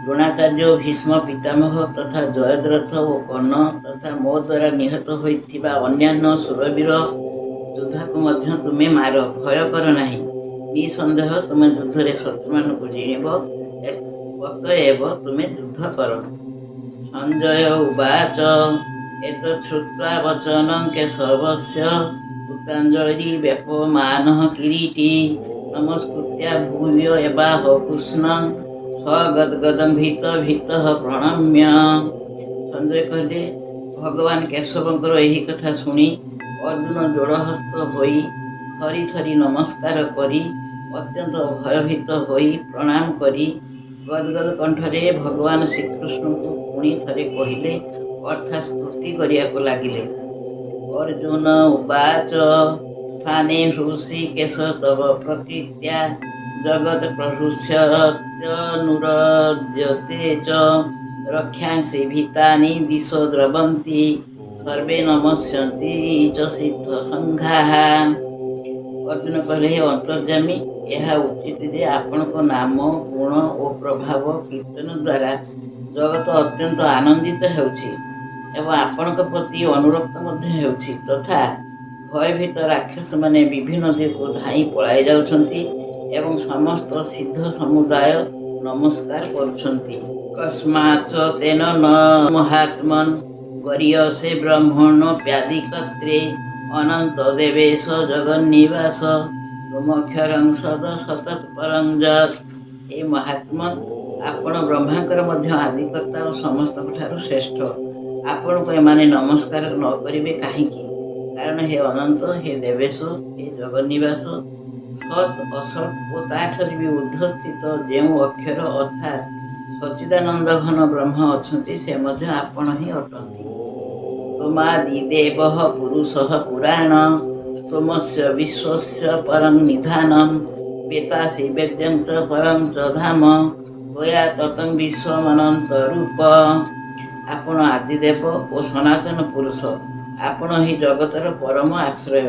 ଦ୍ରୋଣାଚାର୍ଯ୍ୟ, ଭୀଷ୍ମ ପିତାମହ ତଥା ଜୟଦ୍ରଥ ଓ କର୍ଣ୍ଣ ତଥା ମୋ ଦ୍ୱାରା ନିହତ ହୋଇଥିବା ଅନ୍ୟାନ୍ୟ ଶୂରବୀର ଯୋଦ୍ଧାକୁ ମଧ୍ୟ ତୁମେ ମାର, ଭୟ କର ନାହିଁ। ନିଃସନ୍ଦେହ ତୁମେ ଯୁଦ୍ଧରେ ଶତ୍ରୁମାନଙ୍କୁ ଜିଣିବ, ଅତଏବ ତୁମେ ଯୁଦ୍ଧ କର। ସଞ୍ଜୟ ଉବାଚ ଏତତ୍ ଶ୍ରୁତ୍ୱା ବଚନଂ କେଶବସ୍ୟ କୃତାଞ୍ଜଳିର୍ବେପମାନଃ କିରୀଟି ନମସ୍କୃତ୍ୟ ଭୂୟ ଏବାହ କୃଷ୍ଣଂ ସଗଦ୍ଗଦଂ ଭୀତ ଭୀତଃ ପ୍ରଣମ୍ୟ। ସଞ୍ଜୟ କହିଲେ, ଭଗବାନ କେଶବଙ୍କର ଏହି କଥା ଶୁଣି ଅର୍ଜୁନ ଯୋଡ଼ହସ୍ତ ହୋଇ ଥରି ଥରି ନମସ୍କାର କରି ଅତ୍ୟନ୍ତ ଭୟଭୀତ ହୋଇ ପ୍ରଣାମ କରି ଗଦଗଦ କଣ୍ଠରେ ଭଗବାନ ଶ୍ରୀକୃଷ୍ଣଙ୍କୁ ପୁଣି ଥରେ କହିଲେ, ଅର୍ଥାତ୍ ସ୍ତୁତି କରିବାକୁ ଲାଗିଲେ। ଅର୍ଜୁନ ଉବାଚ ସ୍ଥାନେ ହୃଷୀକେଶ ତବ ପ୍ରକୀର୍ତ୍ତ୍ୟା ଜଗତ୍ ପ୍ରହୃଷ୍ୟତ୍ୟନୁରଜ୍ୟତେ ଚ ରକ୍ଷାଂସି ଭୀତାନି ଦିଶୋ ଦ୍ରବନ୍ତି ସର୍ବେ ନମସ୍ୟନ୍ତି ଚ ସିଦ୍ଧ ସଂଘାଃ। ଅର୍ଜୁନ କହିଲେ, ହେ ଅନ୍ତର୍ଯାମୀ, ଏହା ଉଚିତ ଯେ ଆପଣଙ୍କ ନାମ, ଗୁଣ ଓ ପ୍ରଭାବ କୀର୍ତ୍ତନ ଦ୍ୱାରା ଜଗତ ଅତ୍ୟନ୍ତ ଆନନ୍ଦିତ ହେଉଛି ଏବଂ ଆପଣଙ୍କ ପ୍ରତି ଅନୁରକ୍ତ ମଧ୍ୟ ହେଉଛି ତଥା ଭୟଭୀତ ରାକ୍ଷସମାନେ ବିଭିନ୍ନ ଦିଗକୁ ଧାଇଁ ପଳାଇ ଯାଉଛନ୍ତି ଏବଂ ସମସ୍ତ ସିଦ୍ଧ ସମୁଦାୟ ନମସ୍କାର କରୁଛନ୍ତି। କସ୍ମାଚ ତେନ ନ ମହାତ୍ମନ୍ ଗରୀୟସେ ବ୍ରହ୍ମଣୋପ୍ୟାଦିକର୍ତ୍ରେ ଅନନ୍ତ ଦେବେଶ ଜଗନ୍ନିବାସ ତ୍ୱମକ୍ଷରଂ ସଦ ସତତ୍ପରଂ ଯତ୍। ହେ ମହାତ୍ମନ୍, ଆପଣ ବ୍ରହ୍ମାଙ୍କର ମଧ୍ୟ ଆଦିକର୍ତ୍ତା ଓ ସମସ୍ତଙ୍କ ଠାରୁ ଶ୍ରେଷ୍ଠ। ଆପଣଙ୍କୁ ଏମାନେ ନମସ୍କାର ନ କରିବେ କାହିଁକି? କାରଣ ହେ ଅନନ୍ତ, ହେ ଦେବେଶ, ହେ ଜଗନ୍ନିବାସ, ସତ୍ ଅସତ୍ ଓ ତାଠାରୁ ବି ଊର୍ଦ୍ଧ୍ୱସ୍ଥିତ ଯେଉଁ ଅକ୍ଷର ଅର୍ଥାତ୍ ସଚ୍ଚିଦାନନ୍ଦ ଘନ ବ୍ରହ୍ମ ଅଛନ୍ତି, ସେ ମଧ୍ୟ ଆପଣ ହିଁ ଅଟନ୍ତି। ତ୍ୱମାଦିଦେବଃ ପୁରୁଷଃ ପୁରାଣ ସ୍ତ୍ୱମସ୍ୟ ବିଶ୍ୱସ୍ୟ ପରଂ ନିଧାନଂ ବେତାସି ବେଦ୍ୟଂ ଚ ପରଂ ଚ ଧାମ ତ୍ୱୟା ତତଂ ବିଶ୍ୱମନନ୍ତ ରୂପ। ଆପଣ ଆଦିଦେବ ଓ ସନାତନ ପୁରୁଷ। ଆପଣ ହିଁ ଜଗତର ପରମ ଆଶ୍ରୟ,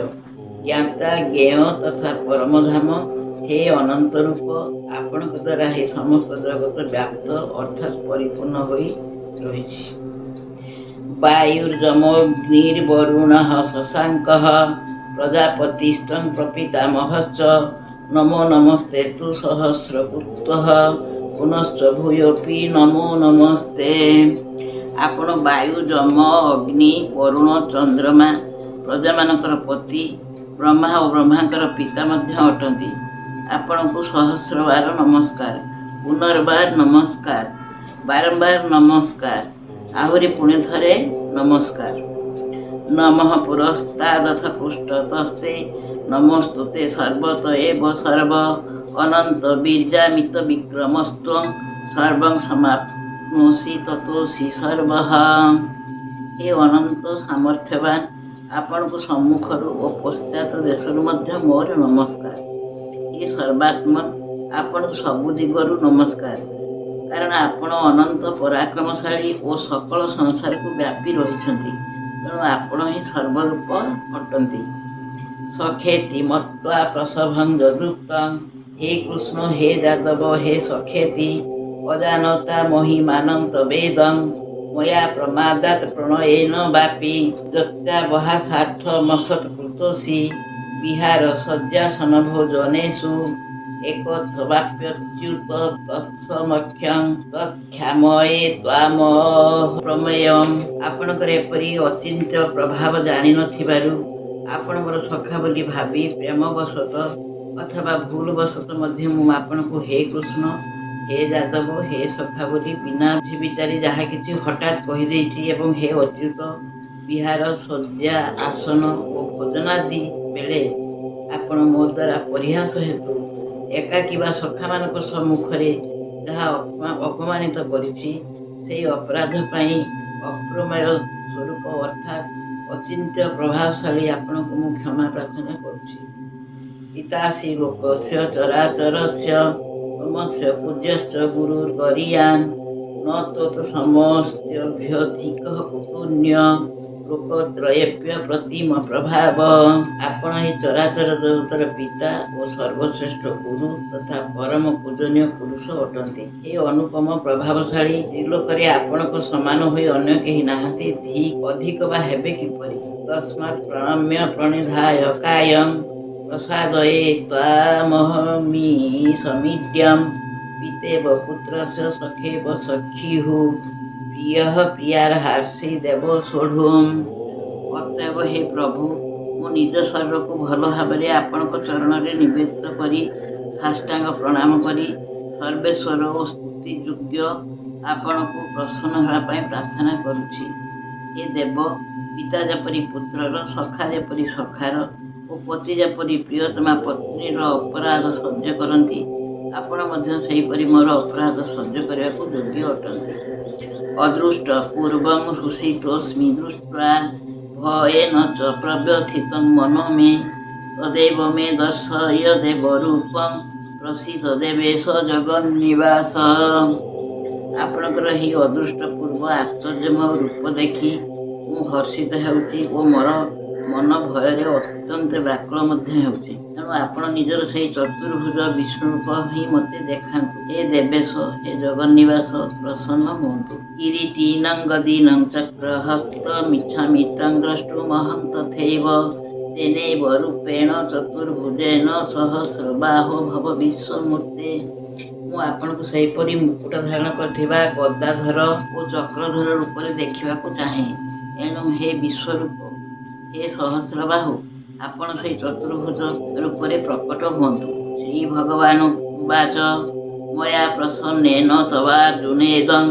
ଜ୍ଞାତା, ଜ୍ଞେୟ ତଥା ପରମଧାମ। ହେ ଅନନ୍ତ ରୂପ, ଆପଣଙ୍କ ଦ୍ୱାରା ହିଁ ସମସ୍ତ ଜଗତ ବ୍ୟାପ୍ତ ଅର୍ଥାତ୍ ପରିପୂର୍ଣ୍ଣ ହୋଇ ରହିଛି। ବାୟୁର୍ଯମୋऽଗ୍ନିର୍ବରୁଣः ଶଶାଙ୍କः ପ୍ରଜାପତିସ୍ତ୍ୱଂ ପ୍ରପିତାମହଶ୍ଚ ନମୋ ନମସ୍ତେ ତୁ ସହସ୍ରକୃତ୍ୱଃ ପୁନଶ୍ଚ ଭୂୟୋऽପି ନମୋ ନମସ୍ତେ। ଆପଣ ବାୟୁ, ଯମ, ଅଗ୍ନି, ବରୁଣ, ଚନ୍ଦ୍ରମା, ପ୍ରଜାମାନଙ୍କର ପତି, ବ୍ରହ୍ମା ଓ ବ୍ରହ୍ମାଙ୍କର ପିତା ମଧ୍ୟ ଅଟନ୍ତି। ଆପଣଙ୍କୁ ସହସ୍ରବାର ନମସ୍କାର, ପୁନର୍ବାର ନମସ୍କାର, ବାରମ୍ବାର ନମସ୍କାର, ଆହୁରି ପୁଣି ଥରେ ନମସ୍କାର। ନମଃ ପୁରସ୍ତାଦଥ ପୃଷ୍ଠତସ୍ତେ ନମୋସ୍ତୁ ତେ ସର୍ବତ ଏବ ସର୍ବ ଅନନ୍ତ ବୀର୍ଯ୍ୟାମିତ ବିକ୍ରମସ୍ତ୍ୱଂ ସର୍ବଂ ସମାପ୍ନୋସି ତତୋସି ସର୍ବଃ। ହେ ଅନନ୍ତ ସାମର୍ଥ୍ୟବାନ, ଆପଣଙ୍କୁ ସମ୍ମୁଖରୁ ଓ ପଶ୍ଚାତ ଦେଶରୁ ମଧ୍ୟ ମୋର ନମସ୍କାର। ହେ ସର୍ବାତ୍ମନ୍, ଆପଣଙ୍କୁ ସବୁ ଦିଗରୁ ନମସ୍କାର, କାରଣ ଆପଣ ଅନନ୍ତ ପରାକ୍ରମଶାଳୀ ଓ ସକଳ ସଂସାରକୁ ବ୍ୟାପି ରହିଛନ୍ତି। ତେଣୁ ଆପଣ ହିଁ ସର୍ବରୂପ ଅଟନ୍ତି। ସଖେତି ମତ୍ୱା ପ୍ରସଭଂ ଯଦୁକ୍ତଂ। ହେ କୃଷ୍ଣ, ହେ ଯାଦବ, ହେ ସଖେତି, ଅଜାନତା ମହିମାନଂ ତବେଦଂ ମୟା ପ୍ରମାଦାତ୍ ପ୍ରଣୟେନ ବାପି ଯତ୍ୟାବହାସାର୍ଥମସତ୍ କୃତୋସି ବିହାର ଶଯ୍ୟାସନ ଭୋଜନେଷୁ ଏକଥବାପ୍ୟଚ୍ୟୁତ ତତ୍ସମକ୍ଷଂ ତତ୍କ୍ଷାମୟେ ତ୍ୱାମପ୍ରମେୟମ୍। ଆପଣଙ୍କର ଏପରି ଅଚିନ୍ତ୍ୟ ପ୍ରଭାବ ଜାଣିନଥିବାରୁ ଆପଣ ମୋର ସଖା ବୋଲି ଭାବି ପ୍ରେମବଶତଃ ଅଥବା ଭୁଲବଶତଃ ମଧ୍ୟ ମୁଁ ଆପଣଙ୍କୁ ହେ କୃଷ୍ଣ, ହେ ଯାଦବ, ହେ ସଖା ବୋଲି ବିନା ବିଚାରି ଯାହା କିଛି ହଠାତ୍ କହିଦେଇଛି ଏବଂ ହେ ଅଚ୍ୟୁତ, ବିହାର, ଶଯ୍ୟା, ଆସନ ଓ ଭୋଜନାଦି ବେଳେ ଆପଣ ମୋ ଦ୍ୱାରା ପରିହାସ ହେତୁ ଏକାକୀ ବା ସଖାମାନଙ୍କ ସମ୍ମୁଖରେ ଯାହା ଅପମାନିତ କରିଛି, ସେହି ଅପରାଧ ପାଇଁ ଅପ୍ରମେୟ ସ୍ୱରୂପ ଅର୍ଥାତ୍ ଅଚିନ୍ତ୍ୟ ପ୍ରଭାବଶାଳୀ ଆପଣଙ୍କୁ ମୁଁ କ୍ଷମା ପ୍ରାର୍ଥନା କରୁଛି। ପିତାସି ଲୋକସ୍ୟ ଚରାଚରସ୍ୟ ତ୍ୱମସ୍ୟ ପୂଜ୍ୟଶ୍ଚ ଗୁରୁର୍ଗରୀୟାନ୍ ନ ତ୍ୱତ୍ ସମସ୍ତ୍ୟଭ୍ୟଧିକଃ କୁତୋନ୍ୟ ଲୋକତ୍ରୟେପ୍ୟ ପ୍ରତିମ ପ୍ରଭାବ। ଆପଣ ହିଁ ଚରାଚର ଜଗତର ପିତା ଓ ସର୍ବଶ୍ରେଷ୍ଠ ଗୁରୁ ତଥା ପରମ ପୂଜନୀୟ ପୁରୁଷ ଅଟନ୍ତି। ହେ ଅନୁପମ ପ୍ରଭାବଶାଳୀ, ତ୍ରିଲୋକରେ ଆପଣଙ୍କ ସମାନ ହୋଇ ଅନ୍ୟ କେହି ନାହାନ୍ତି, ଅଧିକ ବା ହେବେ କିପରି? ତସ୍ମାତ୍ ପ୍ରଣମ୍ୟ ପ୍ରଣିଧାୟ କାୟଂ ପ୍ରସାଦୟେ ତ୍ୱାମହମି ସମୀଡ୍ୟಂ ପିତେବ ପୁତ୍ରସ୍ୟ ସଖେବ ସଖ୍ୟୁଃ ପ୍ରିୟଃ ପ୍ରିୟାର୍ହାର୍ଷି ଦେବ ସୋଢ଼ୁମ୍। ଅତଏବ ହେ ପ୍ରଭୁ, ମୁଁ ନିଜ ଶରୀରକୁ ଭଲ ଭାବରେ ଆପଣଙ୍କ ଚରଣରେ ନିବେଦିତ କରି ସାଷ୍ଟାଙ୍ଗ ପ୍ରଣାମ କରି ସର୍ବେଶ୍ୱର ଓ ସ୍ତୁତିଯୋଗ୍ୟ ଆପଣଙ୍କୁ ପ୍ରସନ୍ନ ହେବା ପାଇଁ ପ୍ରାର୍ଥନା କରୁଛି। ହେ ଦେବ, ପିତା ଯେପରି ପୁତ୍ରର, ସଖା ଯେପରି ସଖାର ଓ ପତି ଯେପରି ପ୍ରିୟତମା ପତ୍ନୀର ଅପରାଧ ସହ୍ୟ କରନ୍ତି, ଆପଣ ମଧ୍ୟ ସେହିପରି ମୋର ଅପରାଧ ସହ୍ୟ କରିବାକୁ ଯୋଗ୍ୟ ଅଟନ୍ତି। ଅଦୃଷ୍ଟ ପୂର୍ବଂ ହୃଷିତୋସ୍ମି ଦୃଷ୍ଟ୍ୱା ଭୟେନ ଚ ପ୍ରବ୍ୟଥିତଂ ମନୋ ମେ ତଦେବ ମେ ଦର୍ଶୟ ଦେବ ରୂପଂ ପ୍ରସୀଦ ଦେବେଶ ଜଗନ୍ନିବାସ। ଆପଣଙ୍କର ଏହି ଅଦୃଷ୍ଟ ପୂର୍ବ ଆଶ୍ଚର୍ଯ୍ୟମୟ ରୂପ ଦେଖି ମୁଁ ହର୍ଷିତ ହେଉଛି ଓ ମୋର ମନ ଭୟରେ ଅତ୍ୟନ୍ତ ବ୍ୟାକୁଳ ମଧ୍ୟ ହେଉଛି। ତେଣୁ ଆପଣ ନିଜର ସେହି ଚତୁର୍ଭୁଜ ବିଷ୍ଣୁ ରୂପ ହିଁ ମୋତେ ଦେଖାନ୍ତୁ। ହେ ଦେବେଶ, ହେ ଜଗନ୍ନିବାସ, ପ୍ରସନ୍ନ ହୁଅନ୍ତୁ। କିରୀଟିନଂ ଗଦିନଂ ଚକ୍ରହସ୍ତ ମିଚ୍ଛାମି तं ଦ୍ରଷ୍ଟୁମହଂ ତଥୈବ ତେନୈବ ରୂପେଣ ଚତୁର୍ଭୁଜେନ ସହସ୍ରବାହୋ ଭବ ବିଶ୍ୱମୂର୍ତ୍ତେ। ମୁଁ ଆପଣଙ୍କୁ ସେହିପରି ମୁକୁଟ ଧାରଣ କରିଥିବା ଗଦାଧର ଓ ଚକ୍ରଧର ରୂପରେ ଦେଖିବାକୁ ଚାହେଁ। ଏଣୁ ହେ ବିଶ୍ୱରୂପ, ହେ ସହସ୍ରବାହୁ, ଆପଣ ସେହି ଚତୁର୍ଭୁଜ ରୂପରେ ପ୍ରକଟ ହୁଅନ୍ତୁ। ଶ୍ରୀ ଭଗବାନ ଉବାଚ ମୟା ପ୍ରସନ୍ନେନ ତବାର୍ଜୁନେଦଂ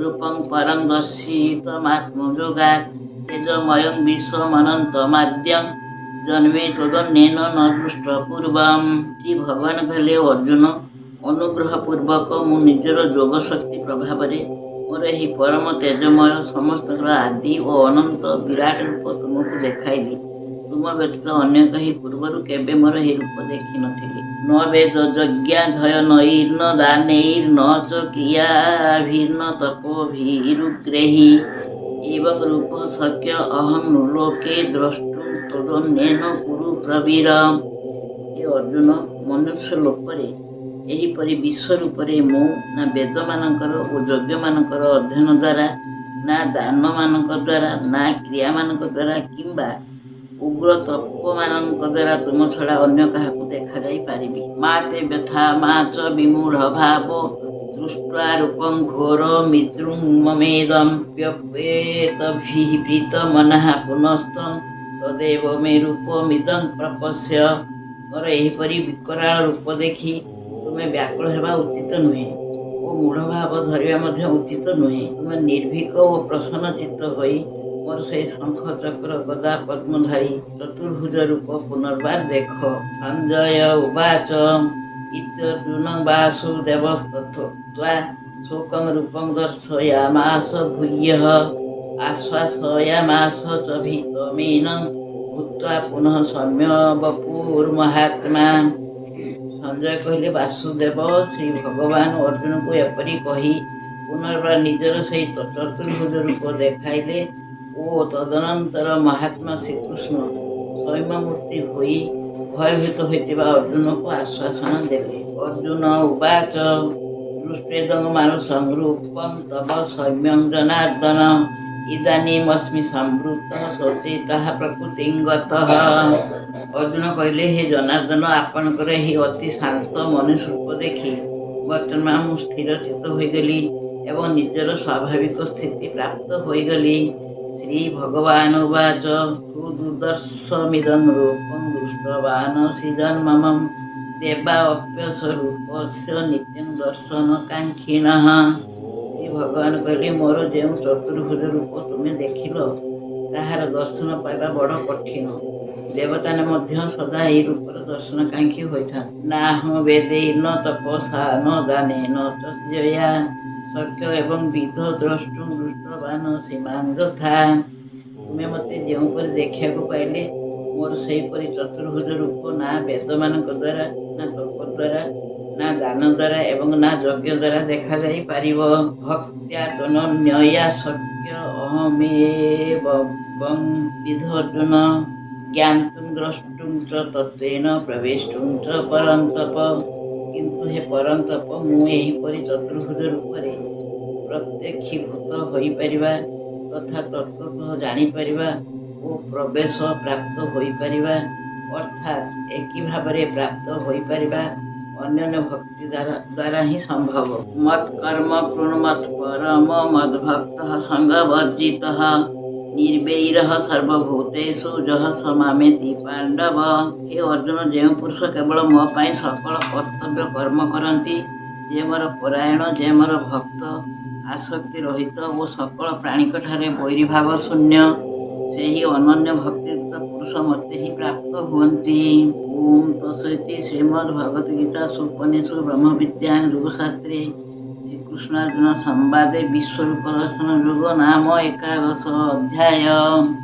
ରୂପଂ ପରଂ ଦର୍ଶିତମାତ୍ମଯୋଗାତ୍ ତେଜମୟଂ ବିଶ୍ୱମନନ୍ତମାଦ୍ୟଂ ଜନ୍ମେ ତଦନ୍ୟେନ ନ ଦୃଷ୍ଟ ପୂର୍ବମ୍। ଶ୍ରୀ ଭଗବାନ କହିଲେ, ଅର୍ଜୁନ, ଅନୁଗ୍ରହ ପୂର୍ବକ ମୁଁ ନିଜର ଯୋଗ ଶକ୍ତି ପ୍ରଭାବରେ ମୋର ଏହି ପରମ ତେଜମୟ ସମସ୍ତଙ୍କର ଆଦି ଓ ଅନନ୍ତ ବିରାଟ ରୂପ ତୁମକୁ ଦେଖାଇଲି। ତୁମ ବ୍ୟତୀତ ଅନ୍ୟ କେହି ପୂର୍ବରୁ କେବେ ମୋର ଏହି ରୂପ ଦେଖିନଥିଲେ। ନ ବେଦ ଯଜ୍ଞାଧ୍ୟୟନୈର୍ନ ଦାନୈର୍ନ ଚ କ୍ରିୟାଭିର୍ନ ତପୋଭିରୁଗ୍ରୈଃ ଏବଂ ରୂପ ଶକ୍ୟ ଅହଂ ନୃଲୋକେ ଦ୍ରଷ୍ଟୁଂ ତଦନ୍ୟେନ କୁରୁ ପ୍ରବୀର। ହେ ଅର୍ଜୁନ, ମନୁଷ୍ୟ ଲୋକରେ ଏହିପରି ବିଶ୍ୱ ରୂପରେ ମୁଁ ନା ବେଦମାନଙ୍କର ଓ ଯଜ୍ଞମାନଙ୍କର ଅଧ୍ୟୟନ ଦ୍ୱାରା, ନା ଦାନମାନଙ୍କ ଦ୍ୱାରା, ନା କ୍ରିୟାମାନଙ୍କ ଦ୍ୱାରା କିମ୍ବା ଉଗ୍ର ତପମାନଙ୍କ ଦ୍ୱାରା ତୁମ ଛଡ଼ା ଅନ୍ୟ କାହାକୁ ଦେଖାଯାଇ ପାରିବି। ମା ତେ ବ୍ୟଥା ମା ଚ ବିମୂଢ଼ ଭାବ ଦୃଷ୍ଟ୍ୱା ରୂପଂ ଘୋର ମିଦୃଙ୍ମମେଦಂ ବ୍ୟପେତଭିः ପ୍ରୀତମନାଃ ପୁନସ୍ତଂ ତଦେବ ମେ ରୂପମିଦଂ ପ୍ରପଶ୍ୟ। ମୋର ଏହିପରି ବିକରାଳ ରୂପ ଦେଖି ତୁମେ ବ୍ୟାକୁଳ ହେବା ଉଚିତ ନୁହେଁ ଓ ମୂଢ଼ ଭାବ ଧରିବା ମଧ୍ୟ ଉଚିତ ନୁହେଁ। ତୁମେ ନିର୍ଭୀକ ଓ ପ୍ରସନ୍ନ ଚିତ୍ତ ହୋଇ ମୋର ସେହି ଶଙ୍ଖ ଚକ୍ର ଗଦା ପଦ୍ମଧାରୀ ଚତୁର୍ଭୁଜ ରୂପ ପୁନର୍ବାର ଦେଖ। ସଞ୍ଜୟ ଉବାଚ ଇତ୍ୟର୍ଜୁନଂ ବାସୁଦେବସ୍ତଥୋକ୍ତ୍ୱା ଶୋକଂ ରୂପଂ ଦର୍ଶୟାମାସ ଭୂୟଃ ଆଶ୍ୱାସୟାମାସ ଚ ଭୀତମେନଂ ଉକ୍ତ୍ୱା ପୁନଃ ସୌମ୍ୟ ବପୁର୍ମହାତ୍ମା। ସଞ୍ଜୟ କହିଲେ, ବାସୁଦେବ ଶ୍ରୀ ଭଗବାନ ଅର୍ଜୁନଙ୍କୁ ଏପରି କହି ପୁନର୍ବାର ନିଜର ସେହି ଚତୁର୍ଭୁଜ ରୂପ ଦେଖାଇଲେ ଓ ତଦନନ୍ତର ମହାତ୍ମା ଶ୍ରୀକୃଷ୍ଣ ସୌମ୍ୟମୂର୍ତ୍ତି ହୋଇ ଭୟଭୀତ ହୋଇଥିବା ଅର୍ଜୁନକୁ ଆଶ୍ୱାସନା ଦେଲେ। ଅର୍ଜୁନ ଉବାଚ, ଦୃଷ୍ଟ୍ୱେଦଂ ମାନୁଷଂ ରୂପଂ ତବ ସୌମ୍ୟଂ ଜନାର୍ଦ୍ଦନ, ଇଦାନୀମସ୍ମି ସଂବୃତଃ ସଚେତଃ ପ୍ରକୃତିଂ ଗତଃ। ଅର୍ଜୁନ କହିଲେ, ହେ ଜନାର୍ଦ୍ଦନ, ଆପଣଙ୍କର ଏହି ଅତି ଶାନ୍ତ ମନୁଷ୍ୟ ରୂପ ଦେଖି ବର୍ତ୍ତମାନ ମୁଁ ସ୍ଥିର ଚିତ୍ତ ହୋଇଗଲି ଏବଂ ନିଜର ସ୍ୱାଭାବିକ ସ୍ଥିତି ପ୍ରାପ୍ତ ହୋଇଗଲି। ଶ୍ରୀ ଭଗବାନ ଉବାଚ, ସୁଦୁର୍ଦ୍ଧର୍ଷମିଦଂ ରୂପଂ ଦୃଷ୍ଟବାନସି ଯନ୍ମମ, ଦେବା ଅପ୍ୟସ୍ୟ ରୂପସ୍ୟ ନିତ୍ୟଂ ଦର୍ଶନକାଙ୍କ୍ଷିଣଃ। ଶ୍ରୀ ଭଗବାନ କହିଲେ, ମୋର ଯେଉଁ ଚତୁର୍ଭୁଜ ରୂପ ତୁମେ ଦେଖିଲ, ତାହାର ଦର୍ଶନ ପାଇବା ବଡ଼ କଠିନ। ଦେବତାମାନେ ମଧ୍ୟ ସଦା ଏହି ରୂପର ଦର୍ଶନକାଂକ୍ଷୀ ହୋଇଥାନ୍ତି। ନାହଂ ବେଦୈର୍ନ ତପସା ନ ଦାନେନ ଚ ଶକ୍ୟ ଏବଂ ବିଧୋ ଦ୍ରଷ୍ଟୁଂ ଦୃଷ୍ଟବାନସି ମାଂ ଯଥା। ତୁମେ ମୋତେ ଯେଉଁପରି ଦେଖିବାକୁ ପାଇଲେ, ମୋର ସେହିପରି ଚତୁର୍ଭୁଜ ରୂପ ନା ବେଦମାନଙ୍କ ଦ୍ୱାରା, ନା ତପ ଦ୍ୱାରା, ନା ଦାନ ଦ୍ୱାରା ଏବଂ ନା ଯଜ୍ଞ ଦ୍ୱାରା ଦେଖାଯାଇ ପାରିବ। ଭକ୍ତ୍ୟା ତ୍ୱନନ୍ୟୟା ଶକ୍ୟ ଅହମେବଂ ବିଧୋ ଅର୍ଜୁନ, ଜ୍ଞାତୁଂ ଦ୍ରଷ୍ଟୁଂ ଚ ତତ୍ତ୍ୱେନ ପ୍ରବେଷ୍ଟୁଂ ଚ ପରନ୍ତପ। କିନ୍ତୁ ହେ ପରନ୍ତପ, ମୁଁ ଏହିପରି ଚତୁର୍ଭୁଜ ରୂପରେ ପ୍ରତ୍ୟକ୍ଷୀଭୂତ ହୋଇପାରିବା ତଥା ତତ୍ତ୍ୱତଃ ଜାଣିପାରିବା ଓ ପ୍ରବେଶ ପ୍ରାପ୍ତ ହୋଇପାରିବା, ଅର୍ଥାତ୍ ଏକୀଭାବରେ ପ୍ରାପ୍ତ ହୋଇପାରିବା ଅନନ୍ୟ ଭକ୍ତି ଦ୍ୱାରା ହିଁ ସମ୍ଭବ। ମତ୍କର୍ମ କୃଣୁ ମତ୍ପରମୋ ମଦ୍ଭକ୍ତଃ ସଙ୍ଗବର୍ଜିତଃ, ନିର୍ବୈରଃ ସର୍ବଭୂତେଷୁ ଯଃ ସ ମାମେତି ପାଣ୍ଡବ। ହେ ଅର୍ଜୁନ, ଯେଉଁ ପୁରୁଷ କେବଳ ମୋ ପାଇଁ ସକଳ କର୍ତ୍ତବ୍ୟ କର୍ମ କରନ୍ତି, ଯେ ମୋର ପରାୟଣ, ଯେ ମୋର ଭକ୍ତ, ଆସକ୍ତି ରହିତ ଓ ସକଳ ପ୍ରାଣୀଙ୍କଠାରେ ବୈରୀଭାବ ଶୂନ୍ୟ, ସେହି ଅନନ୍ୟ ଭକ୍ତିଯୁକ୍ତ ପୁରୁଷ ମୋତେ ହିଁ ପ୍ରାପ୍ତ ହୁଅନ୍ତି। ଓଁ ତତ୍ସଦିତି ଶ୍ରୀମଦ୍ଭଗବଦ୍ଗୀତାସୁ ଉପନିଷତ୍ସୁ ବ୍ରହ୍ମବିଦ୍ୟାୟାଂ ଯୋଗଶାସ୍ତ୍ରେ ଶ୍ରୀକୃଷ୍ଣାର୍ଜୁନ ସମ୍ବାଦେ ବିଶ୍ୱରୂପ ଦର୍ଶନ ଯୋଗ ନାମ ଏକାଦଶ ଅଧ୍ୟାୟ।